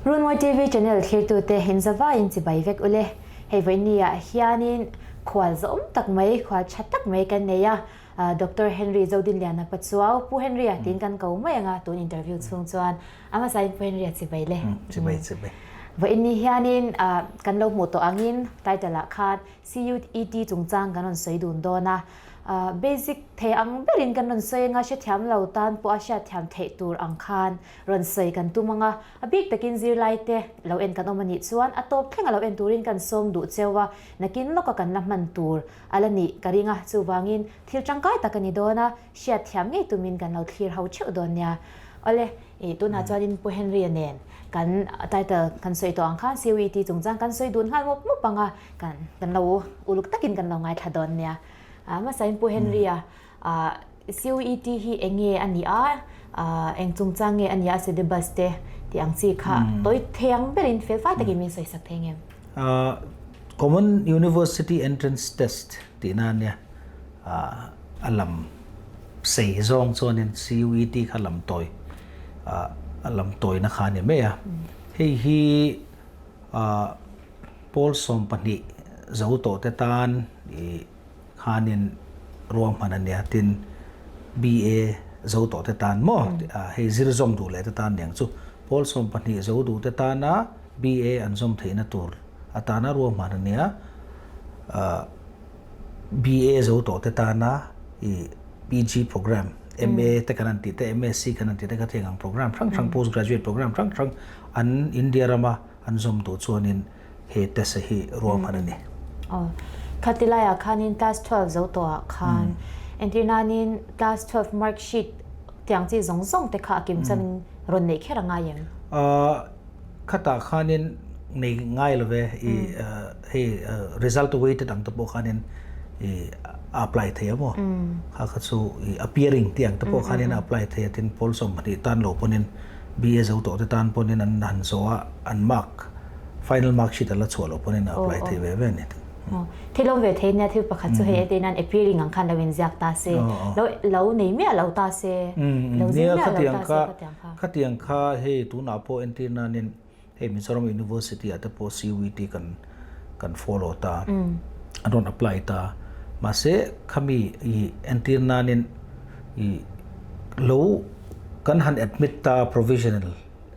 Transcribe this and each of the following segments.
Runmawi TV channel thlirtute inzavaiin chibai vek ule. Hei vawinia hianin khual zawm tak mai, khual tha tak mai kan nei a. Doctor Henry Zodinliana Pachuau, Pu Henry-a tiin kan ko mai ang a, tun interview chhung chuan a hmasain Pu Henry-a chibai le. Chibai chibai. Vawiin ni hianin kan lo hmuh tawh angin title ah khan CUET chungchang kan rawn sawi dun dawn a. Basic thei ang berin kan rawn sawi anga hrethiam lo tan pawh a hriatthiam theih tur ang khan rawn sawi kan tum ang a. A bik takin zirlaite lo en kan awm a nih chuan a tawp thleng a lo en turin kan sawm duh cheu a, nakin lawka kan la hman tur a la nih ka ring a, chuvangin thil tangkai tak a ni dawn a, hriat thiam ngei tumin kan lo thlir ho theuh dawn nia. Awle, ih tunah chuanin Pu Henry-a nen kan title kan sawi tawh ang khan CUET chungchang kan sawi dun nghal mup mup ang a, kan kan lo uluk takin kan lo ngaithla dawn nia. Ah hmasain Pu Henry-a ah CUET hi eng nge a nih a, ah eng chungchang nge a nih a syllabus te tih ang chi kha tawi thei ang berin fel fai takin min sawi sak thei ngem? Ah Common University Entrance Test tihna a nia, a lam sei zawng chuanin CUET kha lam tawi a lam tawina kha a ni mai a. Hei hi pawl 12 zo tawh te tan ih khanin ruahman a nia tin BA zo tawh te tan maw hei zir zawm duh leh te tan niang chu pawl 12 zo duh te tana BA an zawm theihna tur atana ruahman a nia. BA zo tawh te tana i PG program, MA te kan han tih te, MSc kan han tih te kha theng ang program hrang hrang post graduate program hrang hrang an India rama an zawm duh chuanin he test hi ruahman a ni. Aw, khati laiah khanin class 12 zo tawhah khan entirnanin class 12 mark sheet tiang chi zawng zawng te kha a kim changin rawn neih kher a ngai em? Khatah khanin nei ngai lo ve i hei result awaited ang te pawh khanin i a apply thei a maw kha kha chu i appearing tih ang te pawh khanin a apply thei a tin pawl 20 tan lo pawnin BA zo tawh te tan pawnin an han zawh a an mark final mark sheet a la chhuah loh pawnin a apply thei ve ve a ni. Thil awm ve thei nia thil pakhat chu hei etin an appearing ang khan lo inziak ta se lo lo nei miah lo ta se lo zir miah lo ta se khatiang kha. Khatiang kha hei tunah pawh entir nanin hei Mizoram University ah te pawh CUET kan kan follow ta an rawn apply ta mahse khami i entir nanin i lo kan han admit ta provisional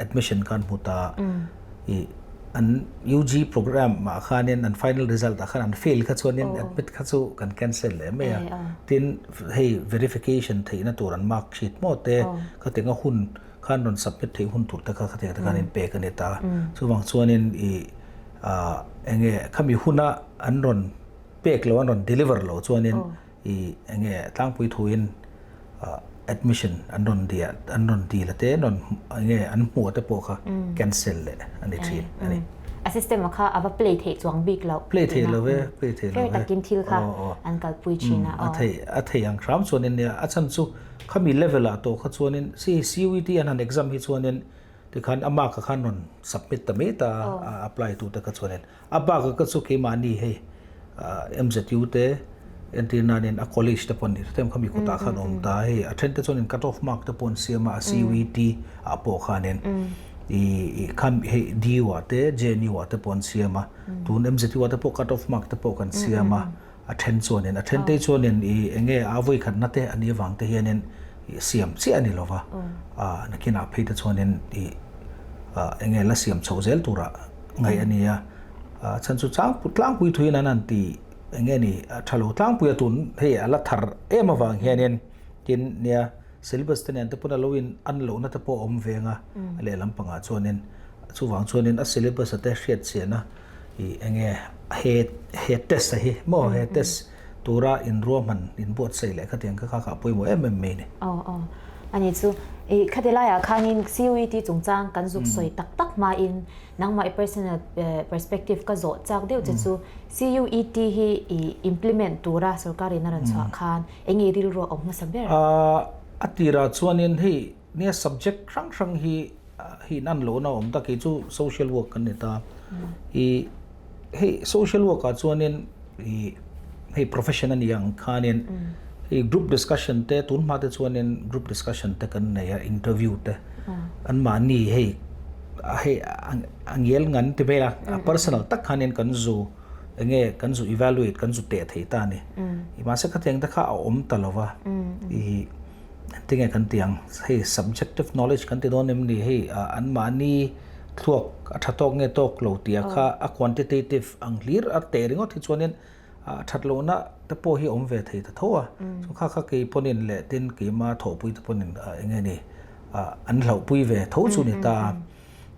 admission khan hmu ta i an UG program ah khanin an final result ah khan an fail kha chuanin admit kha chu kan cancel leh mai a tin hei verification theihna tur an mark sheet maw te khatianga hun khan rawn submit theih hun tur te kha khatiang te khan in pek a ni ta chuvang chuanin i enge khami huna an rawn pek lo an rawn deliver lo chuanin i enge tlangpui thuin admission an rawn dia an rawn dil a te an rawn enge an hmuh a te pawh kha cancel leh a ni thin a ni. A system a kha a va play theih chuang bik loh. Play thei lo ve, play thei lo ve. Fair takin thil kha an kalpui thin a. A thei a thei ang hram chuanin nia a chhan chu khami level ah tawh kha chuanin CUET an han exam hi chuanin tikhan a mark a khan rawn submit ta mai ta a apply tu te kha chuanin A bak a ka chu keimahni hei MZU te entir nanin a college te pawh an ni hretem khami kutah khan awm ta hei a then te chuanin cut off mark te pawh an siam a CUET ah pawh khanin i kham hei DU ah te JNU ah te pawh an siam a tun MZU ah te pawh cut off mark te pawh kan siam a a then chuanin a then te chuanin i enge a vawi khatna te a nih avang te hianin i siam chiah a ni lova a nakinah phei te chuanin i enge la siam chhoh zel turah ngaih a ni a chhan chu chang tlangpui thuin an han ti enge ni a tha lo tlangpui a tun hei a la thar em avang hianin tin nia syllabus te nen te pawn a lo in an lohna te pawh a awm veng a lehlam pangah chuanin chuvang chuanin a syllabus a te hriat chian a i enge he he test a hi maw he test tura inruahman inbuatsaih leh khatiang kha kha kha pawimawh em em mai a ni. Aw aw ani chu i khati laiah khanin CUET chungchang kan zuk sawi tak tak hmain nangmah i personal perspective ka zawh chak deuh che chu CUET hi i implement tura sorkarin a rawn chhuah khan enge rilru a awm hmasa ber? A tirah chuanin hei nia subject hrang hrang hi hi nan lo na awm ta kei chu social work kan ni ta i hei social work ah chuanin i hei profession a ni ang khanin hei group discussion te tun hma te chuanin group discussion te kan nei a interview te an mahni hei. hei a ngial ngan ti mai a, a personal tak khanin kan zu enge kan zu evaluate kan zu teh thei ta a ni. Mahse khatiang te kha a awm ta lo va, i tinge kan ti ang hei subjective knowledge kan ti dawn em ni hei anmahni thluak a tha tawk nge tawk lo tih ah kha a quantitative ang hlir a teh ringawt hi chuanin a that lohna te pawh hi a awm ve thei ta tho a, chu kha kha kei pawnin leh tin keima thawhpui te pawnin eng nge ni an hlauhpui ve tho chu ni ta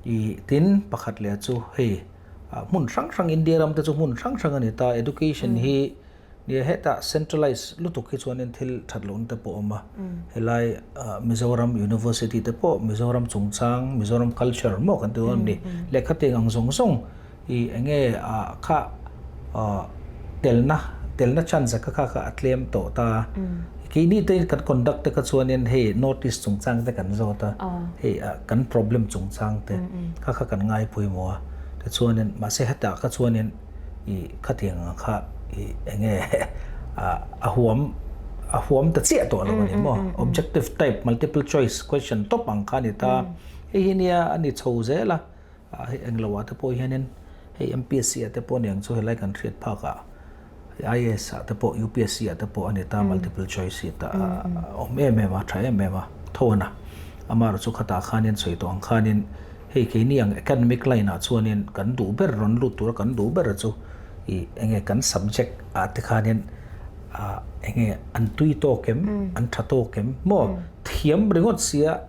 i tin pakhat leh chu hei hmun hrang hrang India ram te chu hmun hrang hrang a ni ta education hi nia hetah centralize lutuk hi chuanin thil that lohna te pawh a awm a helai Mizoram University te pawh Mizoram chungchang Mizoram culture maw kan ti dawn a ni lehkha teng ang zawng zawng I enge ah kha telna telna chance kha kha kha a tlem tawh ta. Keini te kan conduct te kha chuanin hei North East chungchang te kan zawt a, hei kan problem chungchang te kha kha kan ngai pawimawh a. Tichuanin mahse hetah kha chuanin i khatiang ang kha i enge a huam a huam ta chiah tawh lo a ni maw. Objective type multiple choice question tawp ang kha a ni ta. Hei hi nia a ni chho zel a. Hei englo ah te pawh hianin hei MPSC ah te pawh aniang chu helai kan hriat phak ah IAS ah te pawh UPSC ah te pawh a ni ta multiple choice hi ta awm em em a tha em em a tho a na amaherawh chu khatah khanin sawi tawh ang khanin hei keini ang academic line ah chuanin kan duh ber rawn lut tura kan duh ber chu ih enge kan subject ah te khanin ah enge an tui tawk em an tha tawk em maw thiam ringawt sia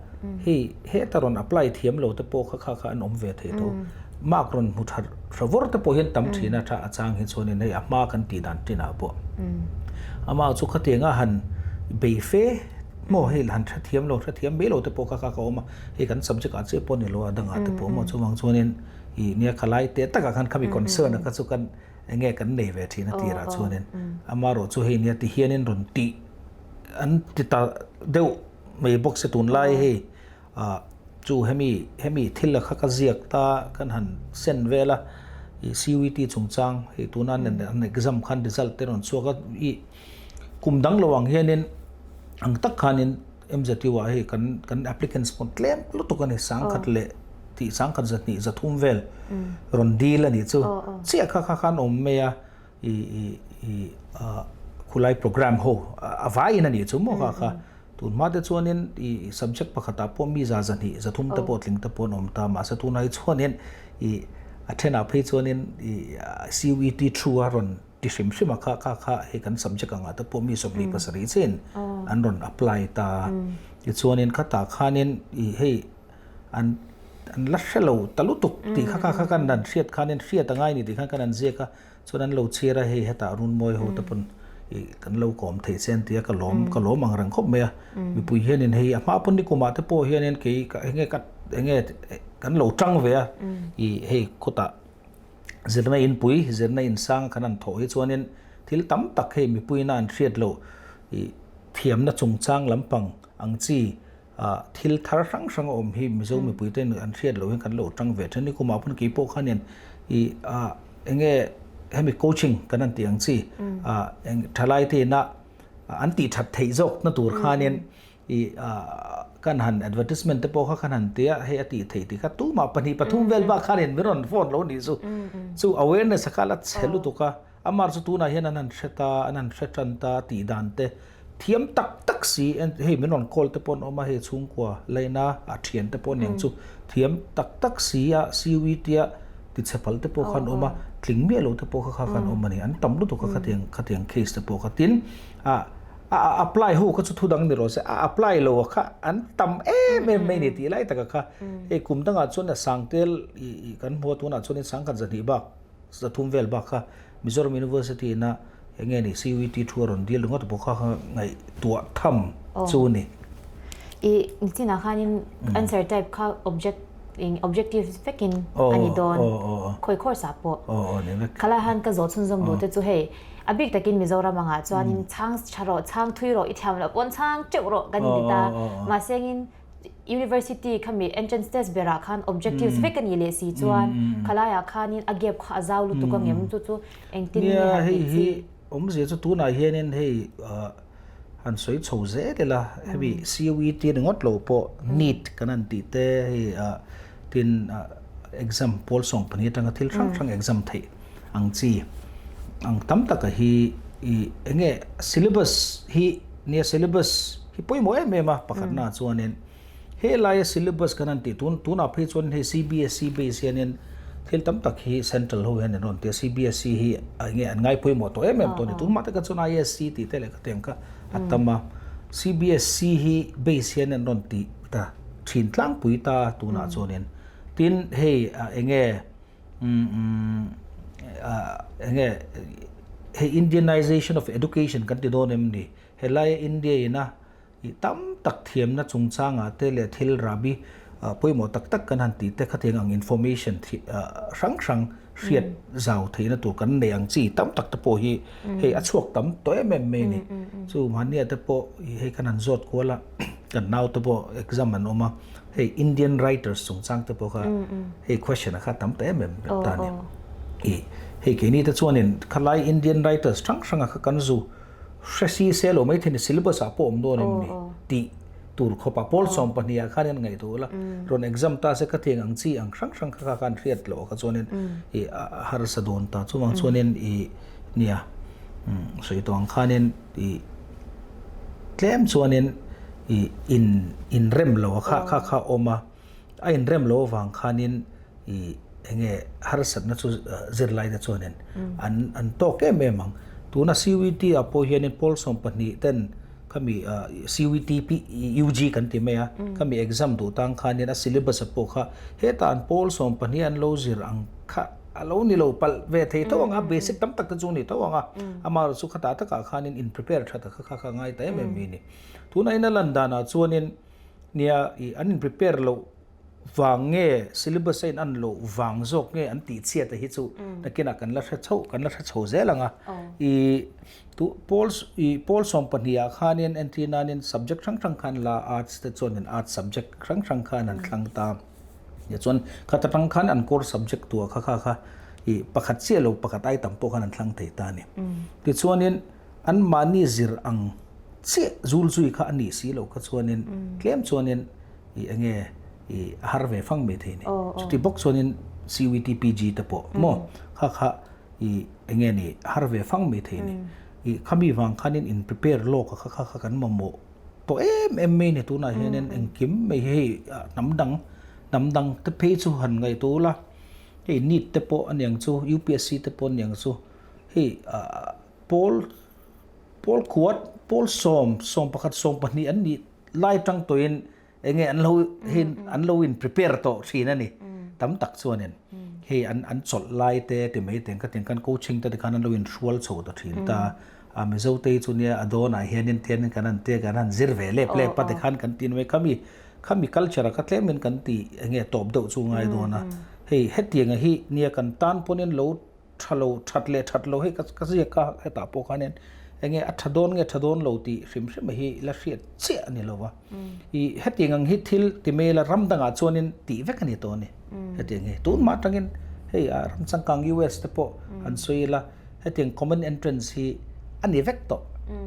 Hei heta rawn apply thiam lo te pawh kha kha kha an awm ve thei tho. Mark rawn hmu tha tha vawr te pawh hian tam thin a tha a chang hi chuanin hei a hma kan tih dan tinah pawh amah chu khatianga han bei fe maw hei han hre thiam lo hre thiam mai lo te pawh kha kha ka awm a, hei kan subject ah chiah pawh ni lo a dangah te pawh maw chuvang chuanin ih nia khalai te takah khan khami concern a kha chu kan eng nge kan nei ve thin a tirah chuanin amaherawh chu hei nia ti hianin rawn tih an ti ta deuh. Mai bawk se tunlai hei ah chu hemi hemi thil a kha ka ziak ta kan han sen vel a ih CUET chungchang hei tuna an exam khan result te rawn chhuak a ih kum dang lo ang hianin ang tak khanin MZU ah hei kan kan applicants pawh tlem lutuk a ni sangkhat leh tih sangkhat zahnih zathum vel rawn dil a nih chu chiah kha kha khan awm mai a. I i i ah khulai program ho a vaiin a nih chu maw kha kha tun hma te chuanin i subject pakhatah pawh mi za zahnih zathum te pawh tling te pawh an awm ta mahse tunah hi chuanin i a thenah phei chuanin i CUET through a rawn ti hrim hrim a kha kha kha hei kan subject angah te pawh mi 27 chiin an rawn apply ta tichuanin khatah khanin i hei an an la hre lo ta lutuk tih kha kha kha kan han hriat khanin hriat a ngai ni tih khan kan han ziak a. Chuan an lo chhiar a, hei hetah Runmawi ho te pawn ih kan lo kawm theih che an ti a, ka lawm ka lawm ang reng khawp mai a. Mipui hianin hei a hma pawn nikumah te pawh hianin kei ka enge ka enge kan lo tang ve a, ih hei khawtah zirna inpui zirna insang kan han thawh hi chuanin thil tam tak hei mipuiina an hriat loh ih thiamna chungchang lampang ang chi Ah thil thar hrang hrang a awm hi Mizo mipui te an hriat loh hian kan lo tang ve thin. Nikumah pawn kei pawh khanin ih ah enge hemi coaching kan han tih ang chi ah eng thalai te ina an tih that theih zawk na tur khanin ih ah kan han advertisement te pawh kha kan han ti a hei a tih theih tih kha tumah pahnih pathum vel bak khanin min rawn phone lo nih chu. Chu awareness a kha la chhe lutuk a. Amar chu tunah hian an han hre ta, an han hre tan ta tih dan te thiam tak tak si, hei min rawn call te pawh an awm a, hei chhungkua laina a thian te pawh aniang chu thiam tak tak si a, siui tia tichhe phal te pawh kha an awm a, tling miah lo te pawh kha kha khan awm a ni, an tam lutuk a khatiang khatiang case te pawh kha tin a a apply ho kha chu thu dang ni rawh se, a apply lo a kha an tam em em mai ni tih lai taka kha hei kum dangah chuan a sangtel ih kan hmu a tunah chuanin sangkhat zahnih bak. Zathum vel bak kha Mizoram University ina eng nge ni CUET thu a rawn dil ringawt bawk kha kha ngaihtuah tham chu ni. I nichinah khanin answer type kha object eng objective vekin a ni dawn khawi course ah pawh. Khalai han ka zawh chhunzawm duh te chu hei a bik takin Mizoram angah chuanin chhang tha rawh chhang thui rawh i thiam loh pawn chhang teuh rawh kan inti ta mahsengin University khami entrance test berah khan objectives vek a nih leh si chuan khalaiah khanin a gap kha a zau lutuk ang em chu chu engtin nge han tih chi? Nia hei hi awmzia chu tunah hianin hei han sawi chho zel ila hemi CUET ringawt lo pawh NEET kan han tih te hei. Tin, exam pawl 12 atanga thil hrang hrang exam theih ang chi ang tam taka hi i enge syllabus hi nia syllabus hi pawimawh em em a pakhatna chuanin he laia syllabus kan han tih tun tunah phei chuan hei CBSE base hianin thil tam tak hi central ho hian an rawn ti a CBSE hi enge an ngai pawimawh tawh em em tawh a ni tunmah te kha chuan ISC tih te leh khatiang kha a tam a CBSE hi base hian an rawn ti ta thin tlangpui ta tunah chuanin tin hei enge enge hei Indianization of education kan ti dawn em ni helaia India ina I tam tak thiamna chungchangah te leh thil rahbi pawimawh tak tak kan han tih te khatiang ang information hrang hrang hriat zau theihna tur kan nei ang chi tam tak te pawh hi hei a chhuak tam tawh em em mai a ni. Chu mahnia te pawh hei kan han zawt kual a, kan nau te pawh exam an awm a, hei Indian writers chungchang te pawh kha hei question a kha tam ta em em ta a ni. I hei keini te chuanin khalai Indian writers hrang hrang a kha kan zu Hre si se lo mai thei ni syllabus ah pawh awm dawn em ni tih tur khawp ah pawl 12 ah khan in ngaihtuah ula rawn exam ta se ka tiang ang chi ang hrang hrang kha kha khan hriat loh kha chuanin i harsa dawn ta chuvang chuanin i nia sawi tawh ang khanin i tlem chuanin i in inrem lo a kha kha kha awm a a inrem loh avang khanin i enge harsatna chu zirlai te chuanin an an tawk em em ang. Tuna CUET ah pawh hianin pawl 12 ten khami CUET UG kan ti mai a, khami exam duh tang khanin a syllabus ah pawh kha hetah an pawl 12 an lo zir ang kha a lo ni lo palh ve thei tho ang a, basic tam tak te chu a ni tho ang a, amaherawhchu chu khatah takah khanin in prepare that a kha kha kha ngai ta em em mai a ni. Tuna ina lan danah chuanin nia i an in prepare loh vang nge syllabus a in an loh vang zawk nge an tih chhiat a hi chu nakinah kan la hre chho kan la hre chho zel ang a i tu pawl i pawl 12 ah khanin entir nanin subject hrang hrang khan la arts te chuanin arts subject hrang hrang khan an thlang ta tichuan khata tang khan an core subject tua kha kha kha i pakhat chiah lo pakhat ai tam pawh khan an thlang thei ta a ni tichuanin an mahni zir ang chiah zul zui kha a nih si loh kha chuanin tlem chuanin i enge i a har ve fang mai thei ni. Chuti bawk chuanin CUET PG te pawh maw kha kha i enge ni a har ve fang mai thei ni. I khami vang khanin in prepare lawk a kha kha kha kan mamawh tawh em em mai ni tunah hianin engkim mai hi hei hnam dang hnam dang te phei chu han ngaihtuah ula hei NEET te pawh aniang chu UPSC te pawh aniang chu hei pawl pawl khuat pawl sawm 11 12 an nih Lai tang tawhin enge an lo hei an lo in prepare tawh thin a ni tam tak chuanin hei an an chawlh lai te ti mai teng ka tiang khan coaching te tikhan an lo in hrual chho ta thin ta a Mizo te hi chu nia a dawnah hianin tianin kan han tia kan han zir ve lep lep a tikhan kan ti mai khami khami culture a kha tlemin kan ti enge tawp deuh chu ngai dawn a hei hetiang hi nia kan tan pawhin lo tha lo that leh that lo hei ka ziak a hetah pawh khanin enge a tha dawn nge tha dawn lo tih hrim hrim hi la hriat chiah a ni lo va i hetiang ang hi thil ti mai ila ram dangah chuanin tih vek a ni tawh a ni hetiang hi tun mah atangin hei a ram changkang US te pawh han sawi ila hetiang common entrance hi a ni vek tawh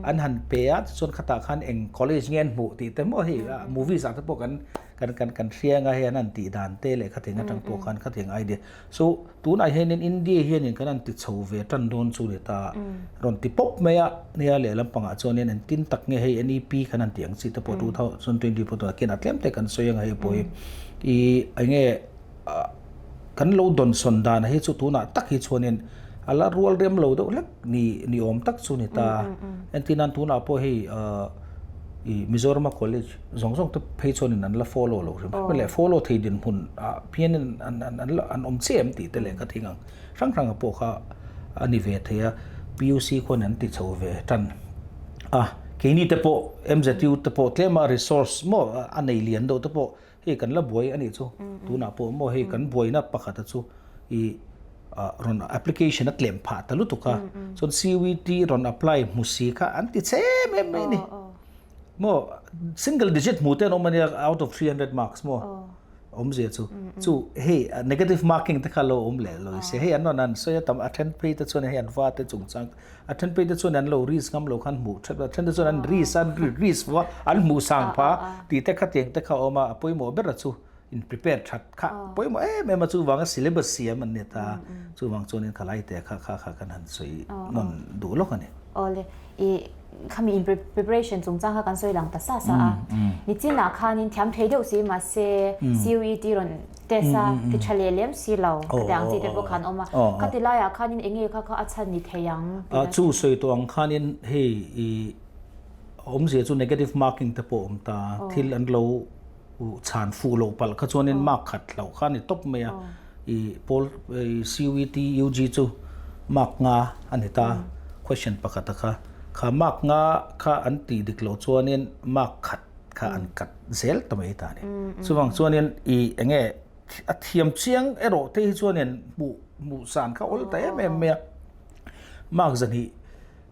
an han pe a tichuan khatah khan eng college nge an hmuh tih te maw hei movies ah te pawh kan kan kan kan hria anga hei an han tih dan te leh khatiang atang pawh khan khatiang idea So tunah hianin India hianin kan han ti chho ve tan dawn chu ni ta rawn ti pawp mai a nia lehlam pangah chuanin engtin tak nge hei NEP kan han tih ang chi te pawh 2024 tunah khian a tlem te kan sawi ang hei pawh hi i enge kan lo dawnsawn dan hi chu tunah tak hi chuanin a la rual rem lo deuh hlek ni ni awm tak chu ni ta entir nan tunah pawh hei i Mizorama college zawng zawng te phei chuanin an la follow lo hrim hrim leh follow thei dinhmun ah phianin an an an an awm chiah em tih te leh ka thing ang hrang hrang ah pawh kha a ni ve thei a PUC khuan an ti chho ve tan a keini te pawh MZU te pawh tlema resource maw a nei lian deuh te pawh Hei kan la buai a nih chu tunah pawh maw hei kan buaina pakhata chu i rawn application a tlem phah ta lutuk a chuan CUET rawn apply hmu si kha an ti che em em mai a ni maw single digit hmu te an awm a nia out of 300 marks maw awmzia chu chu hei negative marking te kha lo awm leh lo se hei an rawn an sawi a tam a then phei te chuan hei an va te chungchang A then phei te chuan an lo risk ngam lo khan hmuh that a, then te chuan an risk a, risk vua an hmuh sang pha tih te kha tiang te kha a awm a, a pawimawh ber a chu. in prepare that kha pawimawh em em a chuvanga syllabus siam an ni ta chuvang chuanin khalai te kha kha kha kan han sawi nawn duh lawk a ni. Awle i khami in preparation chungchang kha kan sawi lang ta sa sa a nichinah khanin thiam thei deuh si mahse CUET rawn test a ti tha leh lem si lo khatiang ang chi te pawh khan awm a khati laiah khanin eng nge kha kha a chhan ni thei ang tih chu sawi tawh ang khanin hei i awmzia chu negative marking te pawh awm ta thil an lo chhan fuh loh palh kha chuanin mark khat hlauh kha a ni tawp mai a, i pawl i CUET UG chu mark nga a ni ta question pakhat a kha, kha mark nga kha an tih dik loh chuanin mark khat kha an cut zel ta mai ta a ni. Chuvang chuanin i eng nge a thiam chiang erawh te hi chuanin hmuh hmuh san kha awl ta em em mai a, mark zahnih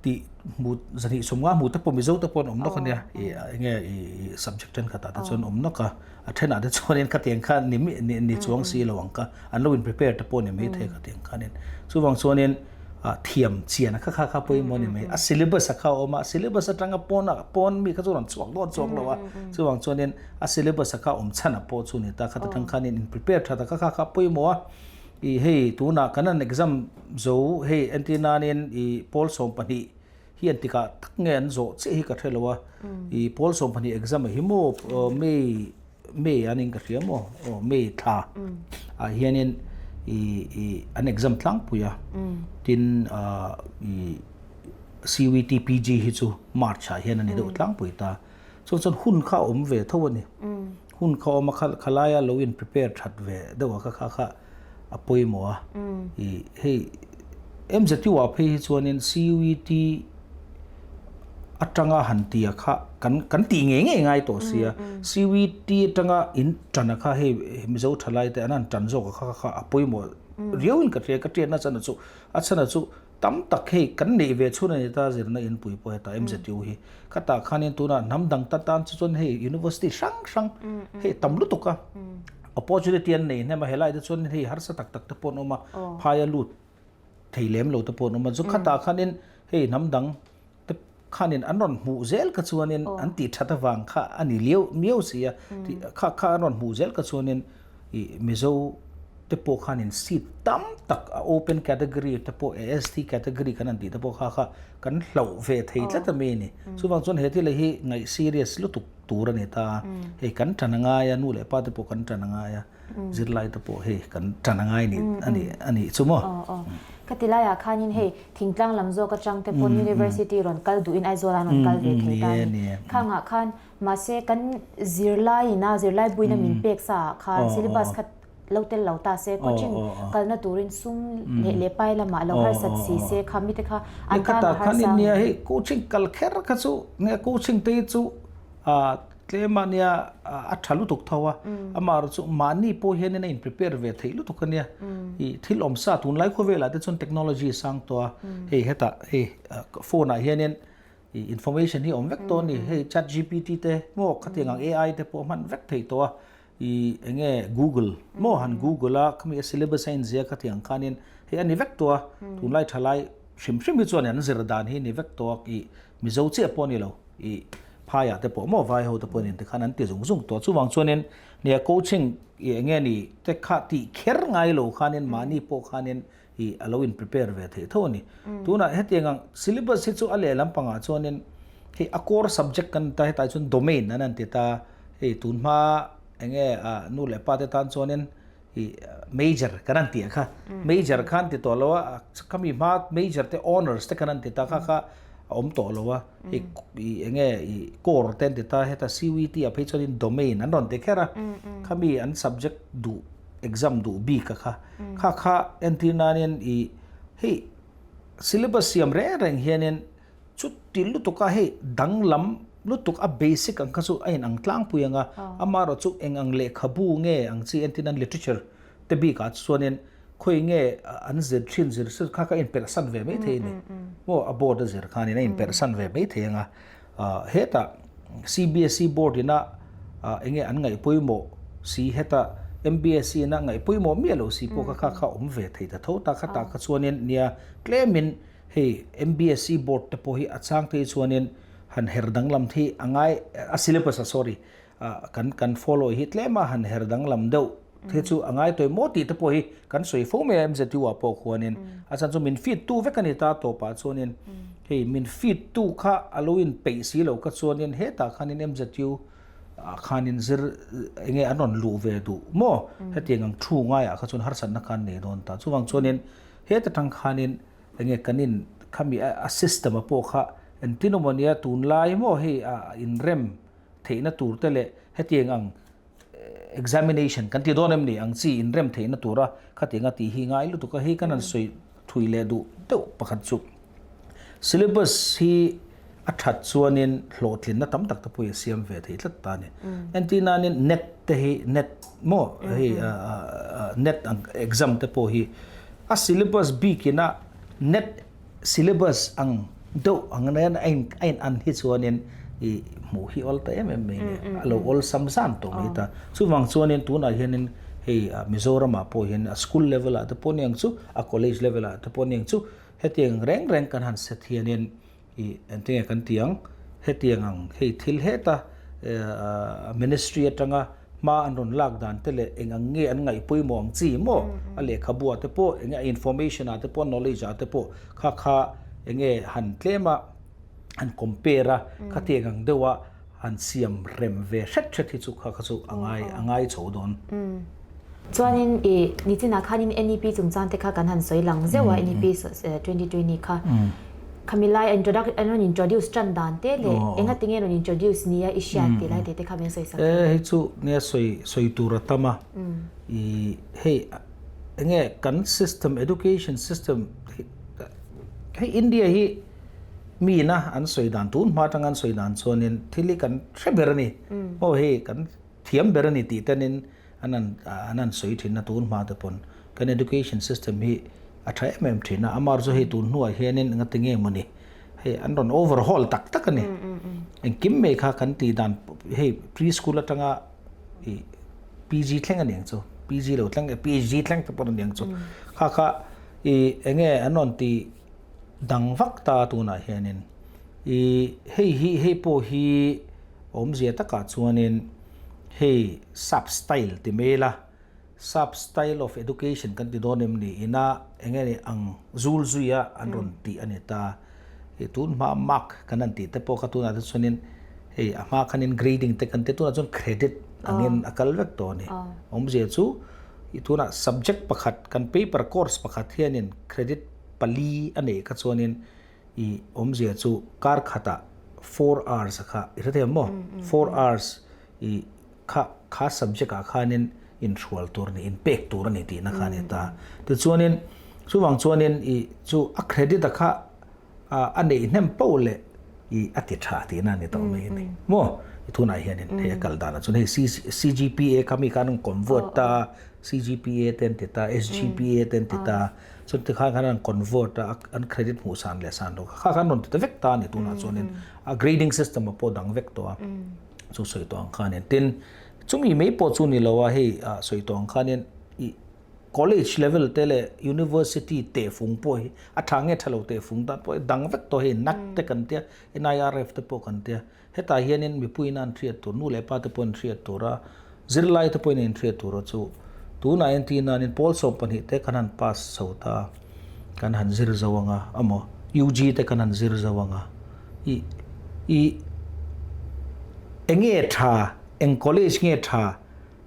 tih hmu zahnih sawmnga hmu te pawh Mizo te pawh an awm nawk a nia i enge i subject thenkhatah te chuan awm nawk a a thenah te chuanin khatiang kha ni ni ni chuang si lo ang kha an lo in prepare te pawh ni maithei khatiang khanin chuvang chuanin ah thiam chian a kha kha kha pawimawh a ni mai a syllabus a kha a awm a syllabus atanga pawn ah pawn mi kha chu rawn chhuak dawn chuang lo a chuvang chuanin a syllabus a kha awm chhan a pawh chu ni ta khata tang khanin in prepare that a kha kha kha pawimawh a. I hei tunah kan han exam zo hei entir nanin i pawl 12 hi an tikah tak nge an zawh chiah hi ka hre lo a, i pawl 12 exam a hi maw May May anin ka hria maw aw May thla ah hianin i i an exam tlangpui a tin i CUET PG hi chu March ah hian a ni deuh tlangpui ta. Chuan chuan hun kha a awm ve tho a ni. Hun kha awm a kha khalaia lo in prepare that ve deuh a kha kha kha a pawimawh a. I hei MZU ah phei hi chuanin CUET atanga han tia kha kan kan tih ngei ngei ngai tawh sia. CUET atanga in tan a kha hei Mizo thalai te an han tan zawk a kha kha kha a pawimawh riau in ka hria ka hriatna chhan chu a chhan a chu Tam tak hei kan neih ve chhun a ni ta zirna inpui pawh heta MZU hi. Khatah khanin tunah hnam dang ta tan chu chuan hei university hrang hrang hei tam lutuk a. Opportunity an nei hnem a helai te chuan hei harsa tak tak te pawh an awm a, phaia lut thei lem lo te pawh an awm a. Chu khatah khanin hei hnam dang te khanin an rawn hmuh zel kha chuanin an tih that avang kha a ni liau miau si a, kha kha an rawn hmuh zel kha chuanin i Mizo te pawh khanin seat tam tak a open category te pawh AST category kan han tih te pawh kha kha kan hlauh ve thei tlat a mi a ni. Chuvang chuan he thil hi ngaih serious lutuk tur a ni ta a, hei kan tan a ngai a, nu leh pa te pawh kan tan a ngai a. Zirlai te pawh hei kan tan a ngai a nih a nih chu maw. Aw aw. Ka ti laiah khanin hei thingtlang lam zawk atang te pawn University rawn kal duhin Aizawl an rawn kal ve thei ta a ni. Khangah khan mahse kan zirlai ina zirlai buina min pek sa ah khan syllabus kha lo tel lo ta se coaching kalna turin sum leh leh pai lamah lo harsat si se kha mite kha an tan a harsa. Nia hei coaching kal kher kha chu nia coaching te hi chu Tlem a nia a tha lutuk tho a, amaherawh chu mahni pawh hianin a in prepare ve theih lutuk a nia. I thil awm sa tunlai khawvelah te chuan technology a sang tawh a, hei hetah hei phone ah hianin i information hi a awm vek tawh a ni, hei chat gpt te maw khatiang ang ai te pawh a hman vek theih tawh a, i eng nge google maw han google a khami a syllabus a inzia khatiang khanin hei a ni vek tawh a, tunlai thalai hrim hrim hi chuan an zir dan hi a ni vek tawh a, i Mizo chiah pawh a ni lo. I phaiah te pawh maw vai ho te pawh nen te khan an ti zung zung tawh. Chuvang chuanin nia coaching i eng nge ni te kha tih kher ngai lo khanin mahni pawh khanin i a lo in prepare ve theih tho a ni. Tunah hetiang ang syllabus hi chu a leh lampangah chuanin hei a core subject kan ta hetah chuan domain an han ti ta hei tun hma eng nge nu leh pa te tan chuanin i major kan han tih kha major khan ti tawh lo a khami hma major te honours te kan han ti ta kha kha a awm tawh lo a i i enge i core te an ti ta heta CUET ah phei chuanin domain an rawn ti kher a khami an subject duh exam duh bik a kha kha kha entir nanin i hei syllabus siam reng reng hianin Chuti lutuk a hei danglam lutuk a basic ang kha chu a inang tlangpui ang a, amaherawh chu eng ang lehkhabu nge ang chi entin an literature te bikah chuanin khawi nge an zir thin zir zir kha kha a inperhsan ve mai thei a ni. Maw a board a zir khanin a inperhsan ve mai thei ang a, hetah CBSE board ina eng nge an ngaih pawimawh si heta MBSE ina ngaih pawimawh miah loh si pawh kha kha kha awm ve thei ta tho ta khatah kha chuanin nia tlemin Hei MBSE board te pawh hi a chang te hi chuanin han her danglam hi a ngai a syllabus a sorry. kan kan follow hi tlem a han her danglam deuh hi chu a ngai tawi maw tih te pawh hi kan sawi fo mai a MZU ah pawh khuanin a chhan chu min feed tu vek a ni ta tawpah chuanin hei min feed tu kha a lo in peih si lo kha chuanin hetah khanin MZU ah khanin zir eng nge an rawn luh ve duh maw hetiang ang thu ngaiah kha chuan harsatna kha an nei dawn ta chuvang chuanin heta tang khanin eng nge kan in khami a system a pawh kha engtin awm ania tunlai maw hei a inrem theihna tur te leh hetiang ang examination kan ti dawn em ni ang chi inrem theihna tura khatianga tih hi ngai lutuk a hei kan han sawi thui leh duh deuh pakhat chu syllabus hi a that chuanin hlawhtlinna tam tak te pawh hi a siam ve thei tlat ta a ni. Entir nanin net te hi net maw hei net ang exam te pawh hi a syllabus bikina net Syllabus ang deuh ang nen a in a in an hi chuanin i hmuh hi awl ta em em mai ni. A lo awlsam zan tawh mai ta. Chuvang chuanin tunah hianin hei Mizoramah pawh hian a school level ah te pawh ni ang chu, a college level ah te pawh ni ang chu, hetiang reng reng kan han set hianin i engtinge kan ti ang, hetiang ang hei thil heta ministry atanga hma an rawn lak dan te leh eng ang nge an ngaih pawimawh ang chi maw a lehkhabu ah te pawh eng nge a information ah te pawh knowledge ah te pawh kha kha eng nge han tlem a han compare a khatiang ang deuh a han siam rem ve hret hret hi chu kha kha chu a ngai a ngai chho dawn. Chuanin i nichinah khanin NEP chungchang te kha kan han sawi lang zeuh a, NEP 2020 kha. Khami lai an rawn introduce tan dan te leh enga tinge rawn introduce nia i hriat tih lai te te kha min sawi sak thei. E hei chu nia sawi sawi tur a tam a, i hei enge kan system education system hei India hi mi ina an sawi dan tun hma atanga an sawi dan chuanin thil hi kan hre ber a ni maw hei kan thiam ber a ni tih tenin an an an an sawi thin a tun hma te pawn kan education system hi a tha em em thin a amar chu hei tun hnuah hianin enga ti nge mawni hei an rawn overhaul tak tak a ni engkim mai kha kan tih dan hei pre school atanga ih PG thleng a ni ang chu PG lo thleng PhD thleng te pawh a ni ang chu kha kha ih enge an rawn tih dang vak ta tunah hianin ih hei hi hei pawh hi awmzia takah chuanin. Hei sap style ti mai ila, sap style of education kan ti dawn em ni ina eng nge ni ang zul zuia an rawn tih a ni ta. Hei tun hma mark kan han tih te pawh kha tunah te chuanin hei a hma khanin grading te kan ti tunah chuan credit angin a kal vek tawh a ni. Awmzia chu i tunah subject pakhat kan paper course pakhat hianin credit pali a neih kha chuanin I awmzia chu kar khatah 4 hours a kha i hre thei ang maw? 4 hours i kha kha subject ah khanin inhrual tur a ni, inpek tur a ni tihna kha a ni ta. Tichuanin chuvang chuanin i chu a credit a kha a neih hnem poh leh i a ti tha tihna a ni tawh mai a ni maw? I tunah hianin hei a kal danah chuan hei CGPA kha mi khan an convert ta a, CGPA te an ti ta, SGPA te an ti ta. Chuti khan khan an convert a, an credit hmuh san leh san lo kha khan rawn ti ta vek ta a ni tunah chuanin a grading system a pawh dang vek tawh a, chu sawi tawh ang khanin tin chumi mai pawh chu ni lo a hei sawi tawh ang khanin ih college level te leh university tehfung pawh hi a tha nge tha lo tehfung dan pawh hi dang vek tawh hei NAAC te kan tia NIRF te pawh kan tia. Hetah hianin mipuiin an hriat tur, nu leh pa te pawhin hriat tur a, zirlai te pawhin in hriat tur a chu tunah entir nanin pawl 12 te kan han pass chho ta, kan han zir zo ang a, amaw UG te kan han zir zo ang a, i i enge tha, eng college nge tha,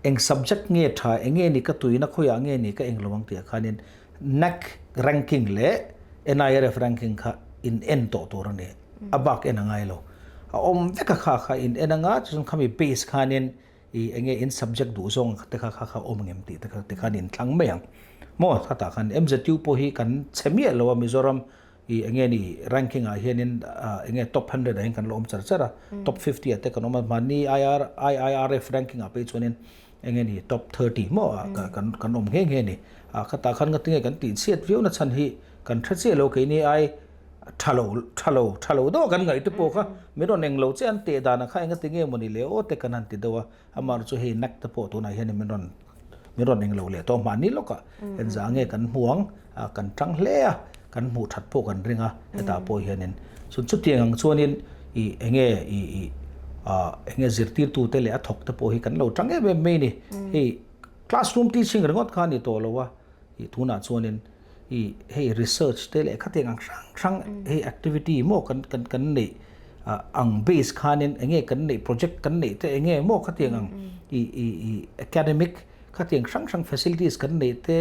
eng subject nge tha, enge ni ka tuina khawiah nge ni ka englo ang tih ah khanin NAAC ranking leh NIRF ranking kha in en tawh tur a ni. A bak en a ngai lo. A awm vek a kha kha in en anga chuan khami base khanin i enge in subject duh zawng te kha kha kha awm ngem tih te kha te khan in thlang mai ang. Maw khatah khan MZU pawh hi kan chhe miah lo a Mizoram i enge ni ranking ah hianin enge top 100 ah hian kan la awm char char a, top 50 ah te kan awm a, mahni IR IIRF ranking ah phei chuanin enge ni top 30 maw kan kan awm nghe nghe ni. A khatah khan ngatinge kan tih chhiat viau na chhan hi kan hre chiah lo keini ai tha lo tha lo tha lo deuh a kan ngaih te pawh kha min rawn eng lo che an teh dan ah kha enga tinge mawni le aw te kan han ti deuh a, amah chu hei nak te pawh tunah hian min rawn min rawn eng lo leh tawh mahni lawkah engzah nge kan hmu ang ah kan tang hle a kan hmuh that pawh kan ring a hetah pawh hianin chuan chutiang ang chuanin ih enge ih ih. Eng nge zirtirtute leh a thawkte pawh hi kan lo tang em em mai a ni. Hei classroom teaching ringawt kha a ni tawh lo a, ih tunah chuanin ih hei research te leh khatiang ang hrang hrang hei activity maw kan kan kan neih ang base khanin eng nge kan neih project kan neih te eng nge maw khatiang ang ih ih ih academic khatiang hrang hrang facilities kan neih te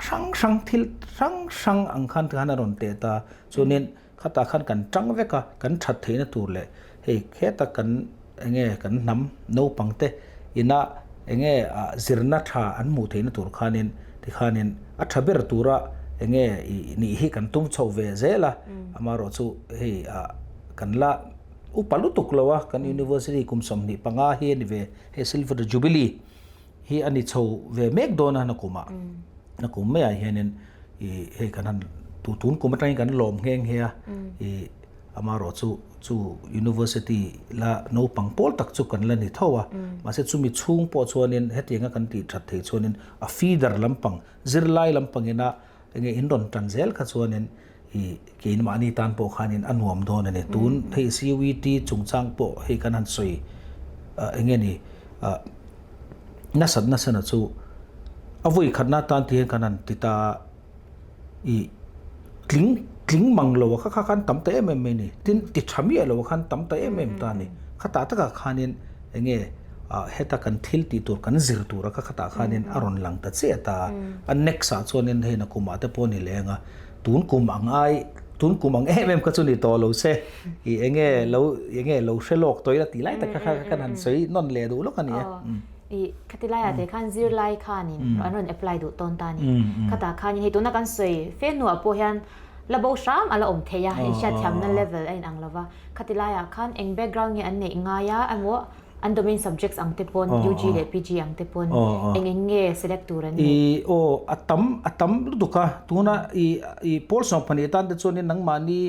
hrang hrang thil hrang hrang ang khan tikhan a rawn teh ta chuanin Khatah khan kan tang vek a, kan that theihna tur leh hei kheta kan enge kan hnam naupang te ina enge zirna tha an hmuh theihna tur khanin tikhanin a tha ber tura enge ih nih hi kan tum chho ve zel a, amaherawh chu hei kan la upa lutuk lo a, kan university kum 25 hi a ni ve, hei silver jubilee. Hi a ni chho ve mek dawn a nakumah nakum maiah hianin ih hei kan han tu tun kum atangin kan lawm nghe nghe a ih amaherawh chu chu university la naupang pawl tak chu kan la ni tho a mahse chumi chhung pawh chuanin hetianga kan tih that theih chuanin a feeder lampang zirlai lampangina Enge in rawn tan zel kha chuanin i keimahni tan pawh khanin a nuam dawn a ni. Tun hei CUET chungchang pawh hei kan han sawi enge ni nasat nasana chu a vawi khatna tan ti hian kan han ti ta i tling tling mang lo a kha kha khan tam ta em em mai a ni. Tin ti tha miah lo a khan tam ta em em ta a ni. Khatah takah khanin enge heta kan thil tih tur kan zir tur a kha khatah khanin a rawn lang ta chiah ta a. A next ah chuanin hei nakumah te pawh a ni leng a, tun kum ang ai tun kum ang em em kha chu ni tawh lo se ih enge lo enge lo hre lawk tawh ila tih lai tak kha kha kan han sawi nawn leh duh lawk a ni e. Ih khati laiah te khan zirlai khanin an rawn apply duh tawn ta a ni. Khatah khanin hei tuna kan sawi fe hnuah pawh hian la bo hram a la awm thei a, inhriatthiamna level a inang lo va. Khati laiah khan eng background nge an neih ngai a emaw an domain subjects ang te pawn UG leh PG ang te pawn eng eng nge select tur an neih? I aw a tam a tam lutuk a tuna i i pawl 12 tan te chuanin nangmahni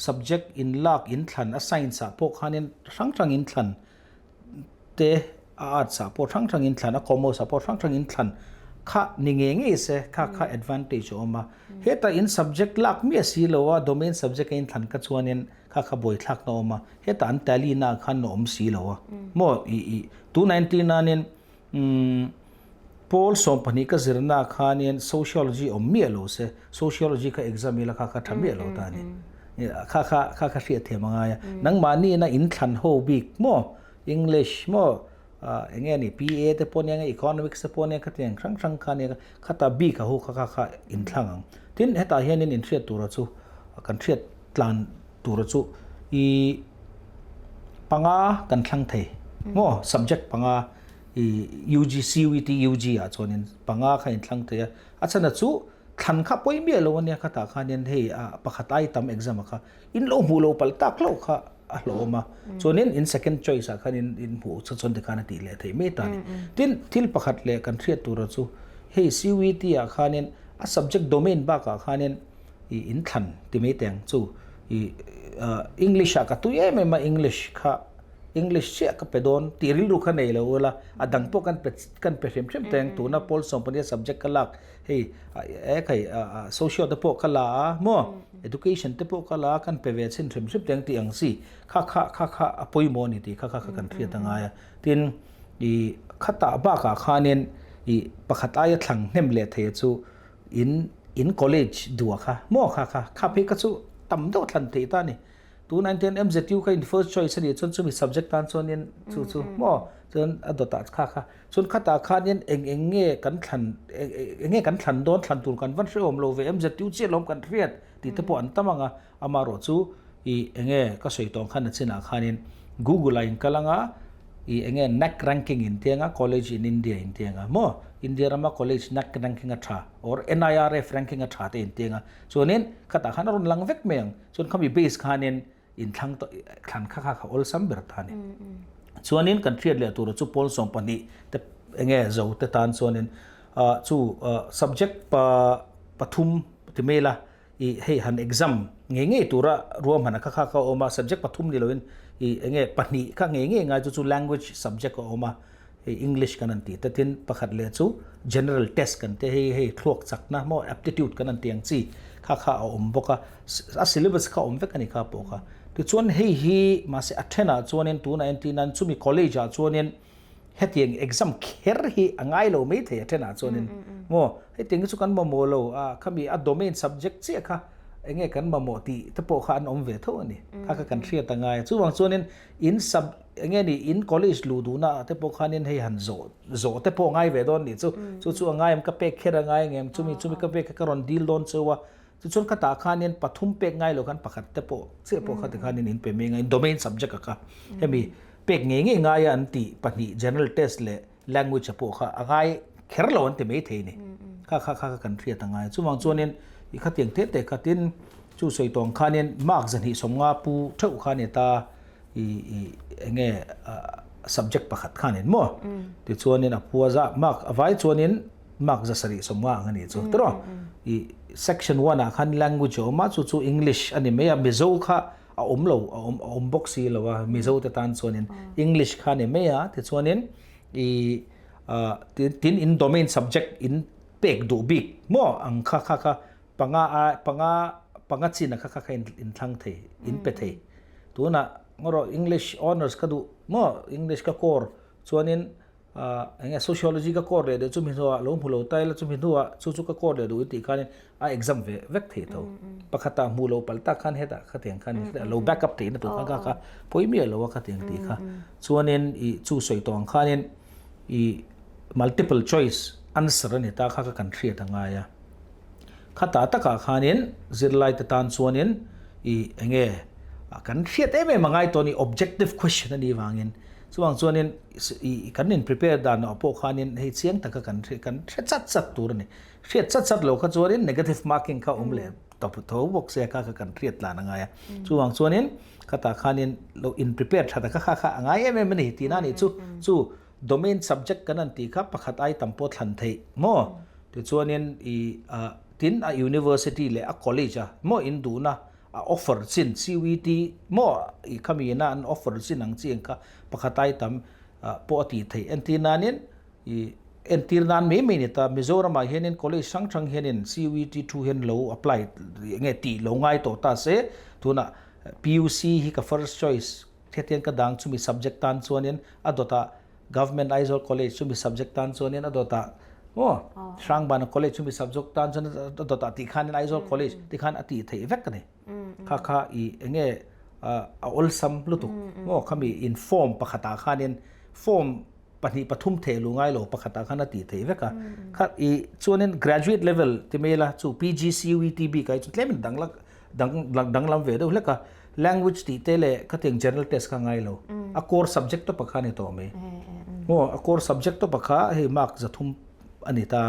subject in lak in thlan a science ah pawh khanin hrang hrang in thlan te a arts ah pawh hrang hrang in thlan a commerce ah pawh hrang hrang in thlan kha ni ngei ngei se kha kha advantage a awm a hetah in subject lak miah si lo a domain subject a in thlan kha chuanin kha kha buaithlak na awm a hetah an tally na ah khan a awm si lo a maw ih ih tunah entir nanin umm pawl 12 ka zirna ah khanin sociology awm miah lo se sociology kha exam ila kha kha tha miah lo ta a ni kha kha kha kha hriat thiam a ngai a nangmahni ina inthlan ho bik maw english maw eng nge ni PA te pawh nia nge economics te pawh nia khatiang hrang hrang kha nia khata bik a ho kha kha kha inthlang ang tin hetah hianin inhriat tura chu kan hriat tlan tura chu i panga kan thlang thei maw subject panga i UG CUET UG ah chuanin panga kha inthlang thei a a chhan a chu thlan kha pawi miah lo ania khatah khanin hei pakhat ai tam exam a kha in lo hmuh lo palh tak hlauh kha a hlawm a chuanin in second choice ah khan in in hmuh chu chuan tikhan a tih leh theih mai ta a ni tin thil pakhat leh kan hriat tura chu hei CUET ah khanin a subject domain bakah khanin i in thlan ti mai teng chu i English ah ka tui em em a English kha English chiah ka pe dawn tih rilru kha nei lo ula a dang pawh kan pe kan pe hrim hrim teng tuna pawl 12 subject ka lak hei e khai social te pawh ka la a maw education te pawh ka la a kan pe ve chhin hrim hrim teng tih ang chi kha kha kha kha a pawimawh a ni tih kha kha kha kan hriat a ngai a tin i khatah bakah khanin i pakhat aia thlang hnem leh thei chu in in college duah kha maw kha kha kha phei kha chu tam deuh thlan theih ta a ni. Tunah hian MZU kha in first choice a nih chuan chumi subject tan chuanin chu chu maw chuan a dawtah kha kha chuan khatah khanin eng eng nge kan thlan eng nge kan thlan dawn thlan tur kan van hrehawm lo ve MZU chiah lawm kan hriat tih te pawh an tam ang a amaherawh chu ih eng nge ka sawi tawh ang khan a chinah khanin Google ah in kal ang a ih eng nge NAAC ranking in ti ang a college in India in ti ang a maw India rama college NAAC ranking a tha or NIRF ranking a tha te in ti ang a chuanin khatah khan a rawn lang vek mai ang. Chuan khami base khanin in thlang thlan kha kha kha awlsam ber ta ni. Chuanin kan hriat leh tur chu pawl 12 te enge zo te tan chuanin chu subject pa pathum ti mai la i hei han exam ngei ngei tura ruahman kha kha kha awm a subject pathum ni loin i enge pahnih kha ngei ngei ngai chu chu language subject a awm a hei English kan an tih te tin pakhat leh chu general test kan te hei hei thluak chakna maw aptitude kan an tih ang chi kha kha a awm bawk a a syllabus kha awm vek a ni kha pawh kha. Tichuan hei hi mahse a thenah chuanin tunah entir nan chumi college ah chuanin hetiang exam kher hi a ngai lo mai thei a thenah chuanin maw hetiang hi chu kan mamawh lo a khami a domain subject chiah kha enge kan mamawh tih te pawh kha an awm ve tho a ni kha kha kan hriat a ngai a chuvang chuanin in sub enge ni in college luh duhna ah te pawh khanin hei han zawh zawh te pawh ngai ve dawn nih chu chu chu a ngai em ka pek kher a ngai ang em chumi chumi ka pek kha ka rawn dil dawn cheu a Tichuan khatah khanin pathum pek ngai lo khan pakhat te pawh chiah pawh kha tikhanin in pe mai ngai domain subject a kha hemi pek ngei ngei ngaia an tih pahnih general test leh language a pawh kha a ngai kher lo an ti mai thei ni kha kha kha kan hriat a ngai chuvang chuanin i khatiang te te khatin chu sawi tawng khanin mark zahnih sawmnga pu theuh kha ni ta i i enge subject pakhat khanin maw tichuanin a pua za mark a vai chuanin mark zasarih sawmnga ang a nih chu tiraw i section one ah khan language a awm a chu chu english a ni mai a mizo kha a awm lo a awm a awm bawk si lo a mizo te tan chuanin english kha a ni mai a tichuanin i ah tin in domain subject in pek duh bik maw ang kha kha kha panga a panga panga chin a kha kha kha in thlang thei in pe thei tunah ngarawh english honours ka duh maw english ka core chuanin eng nge sociology ka court leh duh chumi hnuah lo hmu lo ta ila chumi hnuah chu chu ka court leh duh tih khanin a exam ve vek thei tho pakhatah hmu lo palh tak khan hetah khatiang khan lo back up theihna tur khan kha kha pawi miah lo a khatiang tih kha chuanin i chu sawi tawh ang khanin i multiple choice answer a ni ta kha kha kan hriat a ngai a Khatah takah khanin zirlaite tan chuanin i enge kan hriat em em a ngai tawh a ni, objective question a nih vangin. Chuvang chuanin i kan in prepare dan ah pawh khanin hei chiang taka kan kan hre chat chat tur a ni. Hriat chat chat lo kha chuanin negative marking kha awm leh tawp tho bawk se kha kha kan hriat tlan a ngai a. Chuvang chuanin khatah khanin lo in prepare that a kha kha kha a ngai em em a ni tihna a nih chu. Chu Domain subject kan an tih kha pakhat ai tam pawh thlan theih maw? Tichuanin i tin a university leh a college a maw in duhna a offer chin CUET maw i khami ina an offer chin ang chi ang kha pakhat ai tam pawh a tih theih. Entir nanin i entir nan mai mai ni ta Mizoram ah hianin college hrang hrang hianin CUET thu hian lo apply enge tih lo ngai tawh ta se tunah PUC hi ka first choice Hetiang ka dang chumi subject tan chuanin a dawtah Government Aizawl College chumi subject tan chuanin a dawtah maw Hrangbana College chumi subject tan chuan a dawtah tih khanin Aizawl College ti khan a tih theih vek a ni. Kha kha i enge a awlsam lutuk maw khami in form pakhatah khanin form pahnih pathum theh luh ngai lo pakhatah khan a tih theih vek a. Kha i chuanin graduate level ti mai ila chu PGCUET bik ah hi chuan tlemin danglam danglam ve deuh hlek a. Language tih te leh khatiang general test kha ngai lo. A core subject tawpa kha a ni tawh mai. Maw a core subject tawpa kha hei mark zathum a ni ta.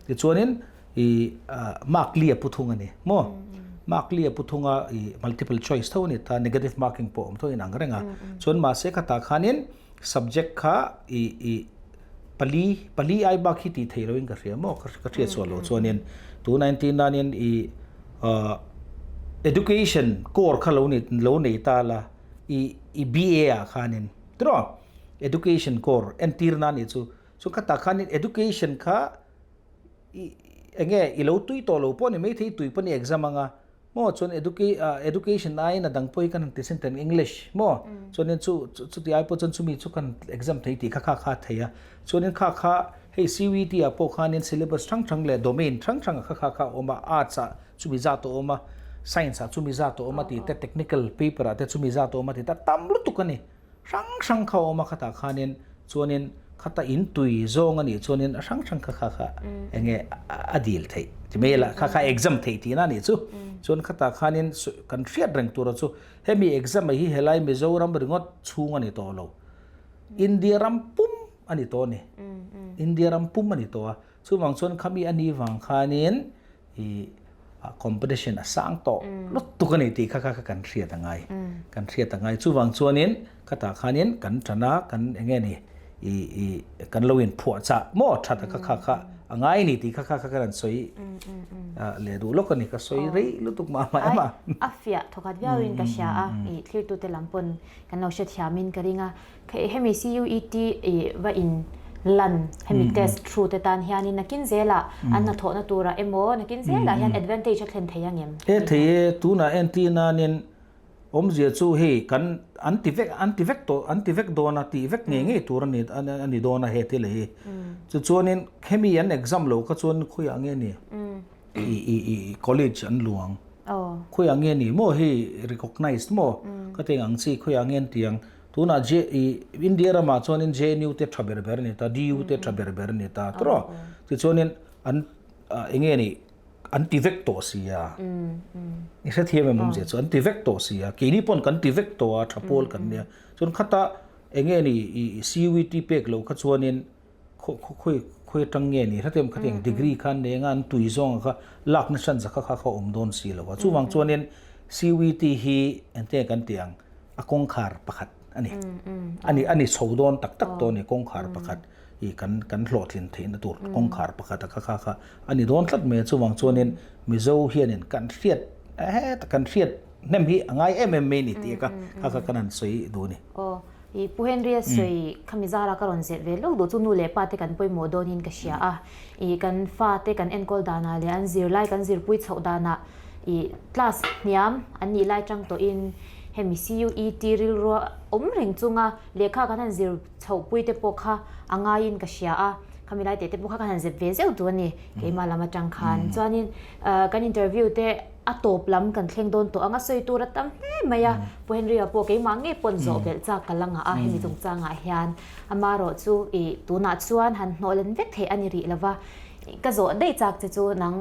Tichuanin i mark li a pu thung a ni. Maw mark li a pu thung a i multiple choice tho a ni ta negative marking pawh a awm tho in ang reng a. Chuan mahse khatah khanin subject kha i i pali pali ai bak hi tih theih loin ka hria maw ka hriat chhuah loh chuanin tuna entir nanin i education core kha lo ni lo nei ta la i i BA ah khanin tiraw education core entir nan nih chu chu khatah khanin education kha i enge i lo tui tawh lo pawh ni maithei tui pawh ni exam anga maw chuan education aiin a dang pawh hi kan han ti sin ten English maw chuanin chu chuti ai pawh chuan chumi chu kan exam thei tih kha kha kha a thei a chuanin kha kha hei CUET ah pawh khanin syllabus hrang hrang leh domain hrang hrang ah kha kha kha a awm a arts ah chumi zat a awm a science ah chumi zat a awm a tih te technical paper ah te chumi zat a awm a tih te a tam lutuk a ni. Hrang hrang kha a awm a khatah khanin chuanin khata in tui zawng a nih chuanin a hrang hrang kha kha kha enge a dil theih ti mai la kha kha exam theih tihna a nih chu chuan khatah khanin kan hriat reng tura chu hemi exam a hi helai Mizoram ringawt chhung a ni tawh lo India ram pum a ni tawh a ni India ram pum a ni tawh a chuvang chuan khami a nih vang khanin i competition a sang tawh lutuk a ni tih kha kha kan hriat a ngai kan hriat a ngai chuvang chuanin khatah khanin kan tan a kan eng nge ni i i kan lo in phuah chah maw tha taka kha kha a ngai ni tih kha kha kha kan han sawi leh duh lawk a ni ka sawi rei lutuk mah mah em a a fiah thawkhat viauin ka hria a i thlirtute lam pawn kan lo hrethiamin ka ring a Hemi CUET i va in lan hemi test through te tan hianin nakin zelah an hnathawhna turah emaw nakin zelah hian advantage a thlen thei ang em? He thei e, tunah entir nanin. Awmzia chu hei kan an ti vek an ti vek tawh an ti vek dawn a tih vek ngei ngei tur a ni a ni dawn a he thil hi. Tichuanin hemi an exam loh kha chuan khawiah nge ni i i i college an luang. Khawiah nge ni maw hei recognized maw ka tih ang chi khawiah nge an ti ang. Tunah J i India ramah chuanin JNU te tha ber ber a ni ta DU te tha ber ber a ni ta tawh. Tichuanin an eng nge ni an ti vek tawh si a. I hrethiam em awmzia chu an ti vek tawh si a. Keini pawn kan ti vek tawh a, tha pawl kan nia. Chuan khata eng nge ni i CUET pek loh kha chuanin khaw khaw khawi khawi atang nge ni hrethiam khatiang degree khan nei anga an tui zawnga kha lakna hran za kha kha kha awm dawn si lo a. Chuvang chuanin CUET hi engtinge kan tih ang a kawngkhar pakhat a ni. A ni a ni chho dawn tak tak tawh a ni kawngkhar pakhat. i kan kan hlawhtlin theihna tur kawngkhar pakhat a kha kha kha a ni dawn tlat mai a chuvang chuanin Mizo hianin kan hriat heta kan hriat hnem hi a ngai em em mai a ni tih kha kha kha kan han sawi duh a ni. Aw i Pu Henry a sawi kha Mizara ka rawn zet ve lawk duh chu nu leh pa te kan pawimawh dawnin ka hria a i kan fa te kan enkawl danah leh an zirlai kan zirpui chhoh danah i class hniam an nih lai tang tawhin hemi CUET rilrua awm reng chunga lehkha kan han zir Chhohpui te pawh kha a ngaiin ka hria a, khami lai teh te pawh kha ka han zep ve zeuh duh a ni keimah lam atang khan. Chuanin kan interview te a tawp lam kan thleng dawn tawh ang a sawi tur a tam hle mai a, Pu Henry-a pawh keimah ngei pawn zawh belh chak ka la ngah a hemi chungchangah hian. Amaherawh chu ih tunah chuan han hnawh len vek theih a ni rih lova, ka zawh daih chak che chu nang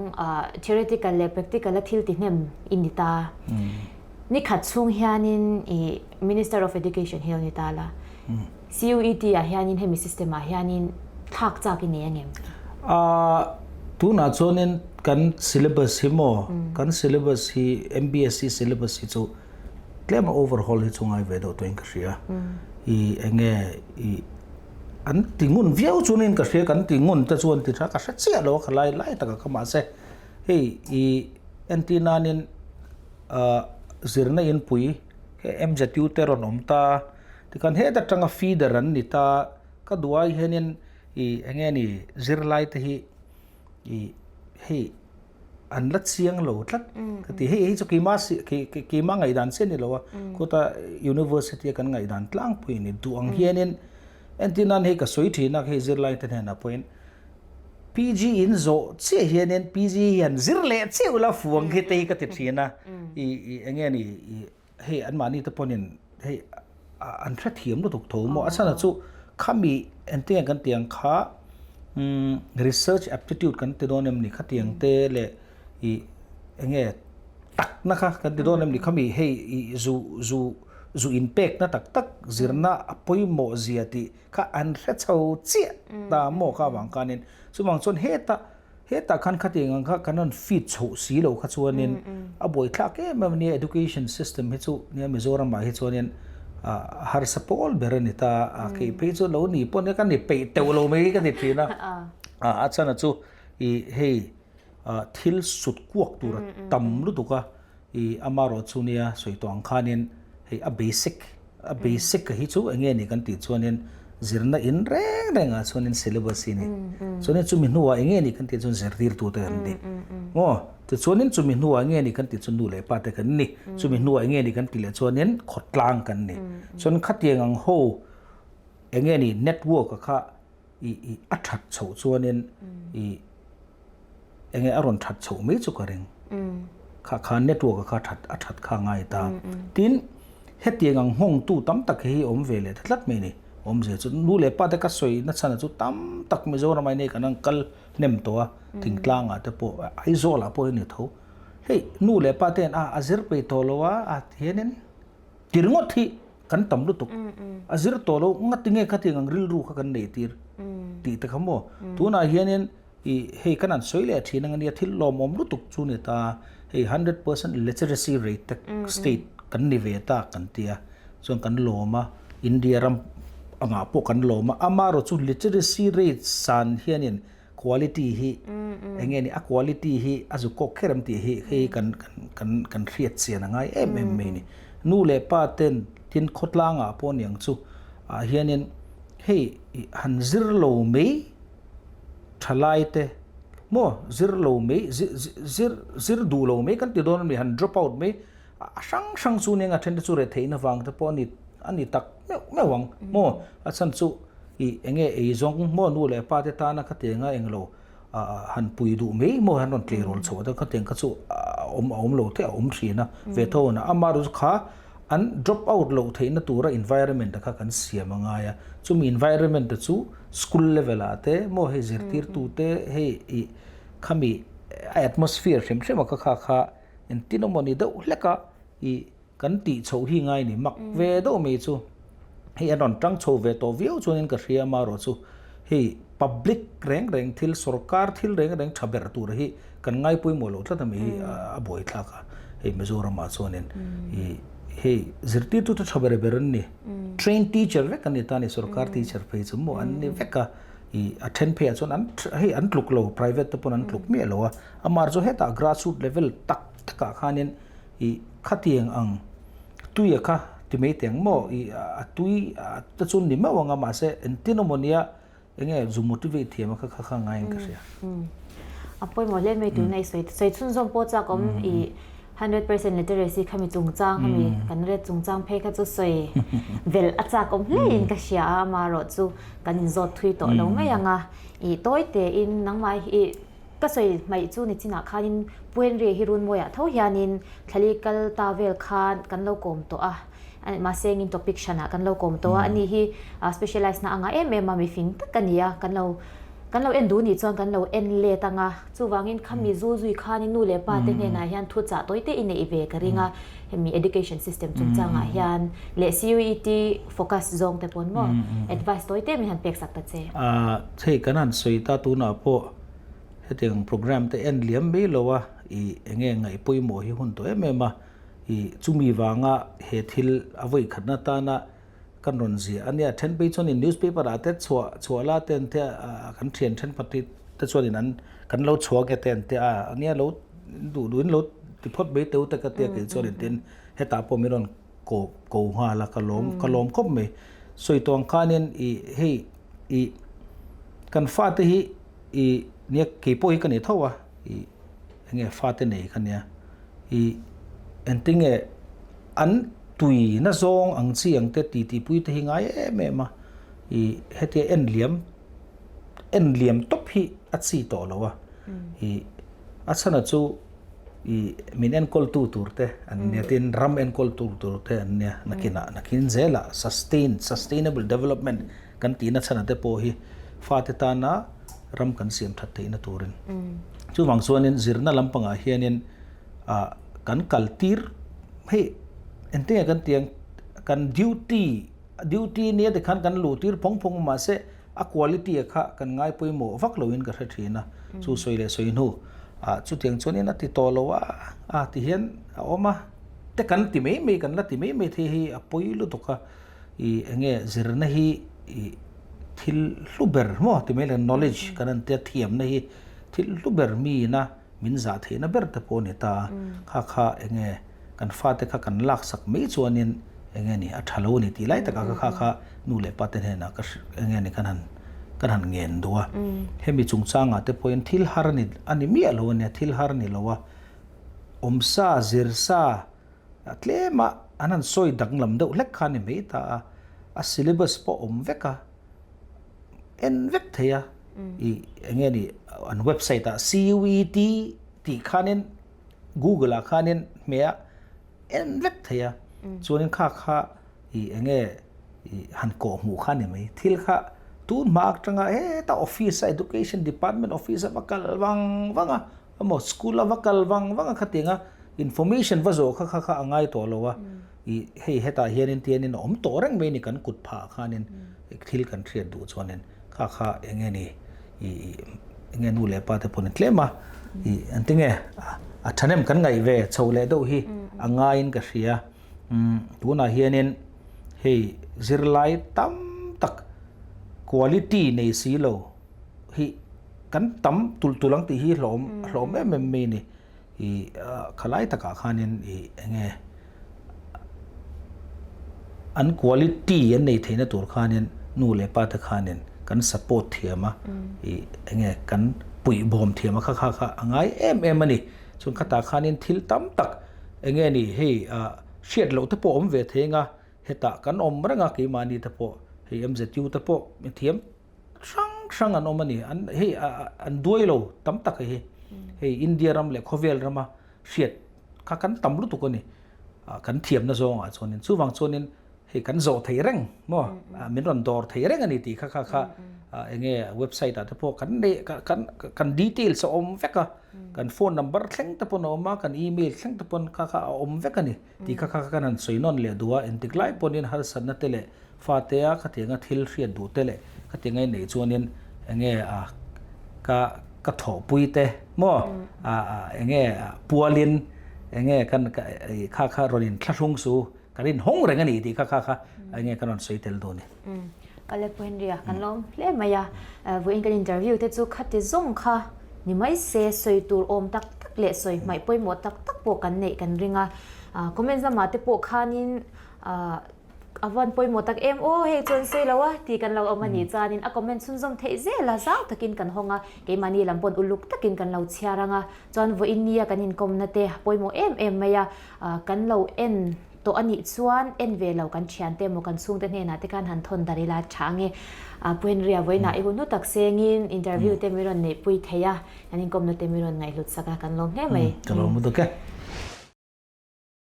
theoretical leh practical a thil ti hnem i ni ta. Ni khat chhung hianin ih Minister of Education hi lo ni ta la. CUET ah hianin hemi system ah hianin thlak chak i nei angem? Ahh tunah chuanin kan syllabus hi maw kan syllabus hi MBSE syllabus hi chu tlem a overhaul hi chu ngai ve deuh tawhin ka hria. I enge i an ti ngun viau chuanin ka hria kan ti ngun te chuan ti tha ka hre chiah lo a kha lai lai taka kha mahse hei i entir nanin ahh zirna inpui He MZU te rawn awm ta, tikhan heta tanga feeder an ni ta, ka duh ai hianin ih eng nge ni zirlai te hi ih hei an la chiang lo tlat ka ti hei hei chu keima si keima ngaihdan chiah a ni lo a khuta university a kan ngaihdan tlangpui a ni duh ang hianin entir nan hei ka sawi thin a hei zirlai te hnenah pawhin PG in zawh chiah hianin PG hian zir leh chiah ula fuang khi te hi ka ti thin a i i eng nge ni i hei anmahni te pawhin hei an hrethiam lutuk tho maw a chhan chu khami engtinge kan tih ang kha umm research aptitude kan ti dawn em ni khatiang te leh i eng nge takna kha kan ti dawn em ni khami hei i zu zu zu inpekna tak tak zirna a pawimawh zia tih kha an hre chho chiah ta maw kha avang khanin chuvang chuan heta hetah khan khatiang ang kha kan rawn feed chhoh si lo kha chuanin a buaithlak em em a nia education system hi chu nia Mizoram ah hi chuanin a harsa pawl ber a ni ta a kei phei chu lo ni pawh nia ka ni peih teuh lo mai ka ni thin a a chhan a chu ih hei thil sut kuak tur a tam lutuk a I amarawh chu nia sawi tawh ang khanin hei a basic a basic hi chu eng nge ni kan tih chuanin zirna in reng rengah chuanin syllabus hi a ni. Chuanin chumi hnuah eng nge ni kan tih chuan zirtirtute kan ni. Aw tichuanin chumi hnuah eng nge ni kan tih chuan nu leh pa te kan ni. Chumi hnuah eng nge ni kan tih leh chuanin khawtlang kan ni. Chuan khatiang ang ho eng nge ni network a kha i i a that chhoh chuanin i eng nge a rawn that chhoh mai chu ka ring. Kha kha network a kha that a that kha ngai ta. Tin, hetiang ang nghawngtu tam tak hi awm ve leh ta tlat mai ni. Awmzia chu nu leh pa te ka sawi na chhan chu tam tak Mizoram ah nei kan ang kal hnem tawh a, thingtlang ah te pawh Aizawl ah pawh hi ni tho. Hei nu leh pa ten a a zir peih tawh lo a, a hianin Ti ringawt hi kan tam lutuk. A zir tawh lo ngati nge khatiang ang rilru kha kan nei tir tih te kha maw. Tunah hianin i hei kan han sawi leh thin ang ania thil lawmawm lutuk chu ni ta hei 100% literacy rate te state kan ni ve ta kan tia chuan kan lawm a India ram angah pawh kan lawm a amaherawh chu literacy rate san hianin quality hi eng nge ni a quality hi a zu kawk kher em tih hi hei kan kan kan hriat chian a ngai em em mai a ni. Nu leh pa ten tin khawtlangah pawh niang chu ah hianin hei han zir lo mai thalai te maw zir lo mai zir zir duh lo mai kan ti dawn a ni han drop out mai. A hrang hrang chu nia a then te chu reh theihna vang te pawh a ni a ni tak meuh meuh ang maw? A chhan chu ih eng nge ei zawng maw nu leh pa te tana khatiang a englo han pui duh mai maw han rawn tleirawl chhoh te khatiang kha chu a awm a awm lo te a awm thin a ve tho a amaherawhchu kha an drop out loh theihna tura environment te kha kan siam a ngai a chumi environment te chu school level ah te maw hei zirtirtu te hei ih khami a atmosphere hrim hrim a kha kha kha engtin emaw ni deuh hlek a ih Kan tih chhoh hi ngai ni mak ve deuh mai chu hei an rawn tang chho ve tawh viau chuanin ka hria amaherawh chu hei public reng reng thil sorkar thil reng reng tha ber tur hi kan ngai pawimawh loh tlat a mi hi a buai thlak a hei Mizoramah chuanin ih hei zirtirtu te tha ber ber an ni train teacher vek an ni ta a ni sorkar teacher phei chu maw an ni vek a ih a then pheiah chuan an hei an tluk lo private te pawn an tluk miah lo a amaherawh chu hetah grassroot level tak takah khanin I khatiang ang tui a kha ti mai teh ang maw? I a tui te chu ni meuh ang a mahse engtin emaw nia enge zu motivate thiam a kha kha kha ngaiin ka hria. A pawimawh hle mai tuna i sawi sawi chhunzawm pawh chak awm i 100% literacy khami chungchang khami kan ret chungchang phei kha chu sawi velh a chak awm hle in ka hria a amaherawh chu kan inzawt thui tawh lo mai ang a i tawi tein nangmah hi Ka sawi hmaih chu nichinah khanin Pu Henry hi Runmawiah tho hianin thlali kal ta vel khan kan lo kawm tawh a, mahse engin topic hranah kan lo kawm tawh a, ani hi specialise na anga em em a, mifing tak a ni a, kan lo kan lo en duh nih chuan kan lo en let ang a, chuvangin khami zu zui khanin nu leh pa te hnenah hian thu chah tawi te i neih ve ka ring a, hemi education system chungchangah hian leh CUET focus zawng te pawn maw advice tawi te min han pek sak ta che. Hei kan han sawi ta tunah pawh Hetiang program te en liam mai lo a, i enge ngaih pawimawh hi hun tawh em em a, i chumi vanga he thil a vawi khatna tana kan rawn ziah a nia. Then phei chuanin newspaper ah te chhuah chhuah la te an tia kan thian thenkhat hi te chuanin an kan lo chhuah nge te an tia a, a nia lo duh duhin lo ti phawt mai teu te ka tia kei chuanin tin hetah pawh min rawn ko ko nghal a ka lawm ka lawm khawp mai. Sawi tawh ang khanin i hei i kan fate hi I nia kei pawh hi ka ni tho a, i enge fate nei ka nia, i engtinge an tui na zawng ang chi ang te ti tih pui te hi ngai em em a, i hetia en liam en liam tawp hi a chi tawh lo a, i a chhan chu i min enkawl tu tur te an nia tin ram enkawl tu tur te an nia nakinah nakin zelah sustain sustainable development Kan tihna chhana te pawh hi fate tana ram kan siam that theihna turin. Chuvang chuanin zirna lampangah hianin ah kan kal tir hei engtinge kan tih ang kan duty duty nia tikhan kan luh tir phawng phawng mahse a quality a kha kan ngai pawimawh vak loin ka hre thin a chu sawi leh sawi hnu ah chutiang chuanin a ti tawh lo a a ti hian a awm a te kan ti mai mai kan la ti mai mai thei hi a pawi lutuk a. I enge zirna hi i thil hlu ber maw ti mai le knowledge kan an tia thiamna hi thil hlu ber miina min zah theihna ber te pawh a ni ta a, kha kha enge kan fate kha kan laksak mai chuanin enge ni a tha lo a ni tih lai takah kha kha kha nu leh pa te hnenah ka enge ni kan han kan han ngen duh a, hemi chungchangah te pawhin thil har a ni a ni miah lo a nia thil har a ni lo a, awmsa zirsa A tlema an han sawi danglam deuh hlek kha a ni mai ta a, a syllabus pawh awm vek a, en vek thei a, i eng nge ni an website ah CUET tih khanin google ah khanin hmeh a en vek thei a, chuanin kha kha i eng nge i han kawh hmuh kha a ni mai, thil kha tun hma atanga heta office a education department office a va kal vang vang a. Emaw school a va kal vang vang a khatiang a information va zawh kha kha kha a ngai tawh lo a, i hei hetah hianin tianin a awm tawh reng mai ni kan kut phah khanin thil kan hriat duh chuanin kha kha eng nge ni i eng nge nu leh pa te pawhin tlem a i engtinge a thahnem kan ngaih ve chho leh deuh hi a ngaiin ka hria tunah hianin hei zirlai tam tak quality nei si lo. hi kan tam tulh tulh ang tih hi hlawm hlawm em em mai a ni. I khalai takah khanin i enge an quality an nei theihna tur khanin nu leh pa te khanin kan support thiam a, i enge kan puihbawm thiam a kha kha kha a ngai em em a ni. Chuan khatah khanin thil tam tak. Enge ni hei hriat loh te pawh awm ve thei anga hetah kan awm reng a keimahni te pawh hei MZU te pawh mithiam hrang hrang an awm a ni. An hei an duai lo tam tak hei hi. Hei India ram leh khawvel rama hriat kha kan tam lutuk a ni. Kan thiamna zawngah chuanin chuvang chuanin hei kan zawh thei reng maw min rawn dawr thei reng a ni tih kha kha kha enge website ah te pawh kan nei kan kan details a awm vek a kan phone number thleng te pawn a awm a kan email thleng te pawn kha kha a awm vek a ni tih kha kha kan han sawi nawn leh duh a engtik lai pawhin harsatna te leh fate a khatianga thil hriat duh te leh khatianga i neih chuanin enge a ka ka thawhpui te maw a enge pualin enge kan kha kha rawn inthlahrung su Kan inhawng reng a ni tih kha kha kha enge kan rawn sawi tel dawn e. Kale Pu Henry-a kan lawm hle mai a, vawiin kan interview te chu khati zawng kha ni mai se sawi tur awm tak tak leh sawi hmaih pawimawh tak tak pawh kan neih kan ring a, comments lamah te pawh khanin a van pawimawh tak em aw hei chuan sawi lo a tih kan lo awm a nih chuanin a comment chhunzawm theih zel a, zau takin kan hawng a, keimahni lam pawn uluk takin kan lo chhiar ang a, chuan vawiin nia kan inkawmna te a pawimawh em em mai a. Kan lo en tawh a nih chuan en ve lo kan thiante emaw kan chhungte hnenah te khan han thawn dar ila tha ange. Pu Henry-a vawiinah i hun hnu tak sengin interview te min rawn neihpui thei a, kan inkawmna te min rawn ngaihhlut sak a, kan lawm hle mai. Ka lawm lutuk e.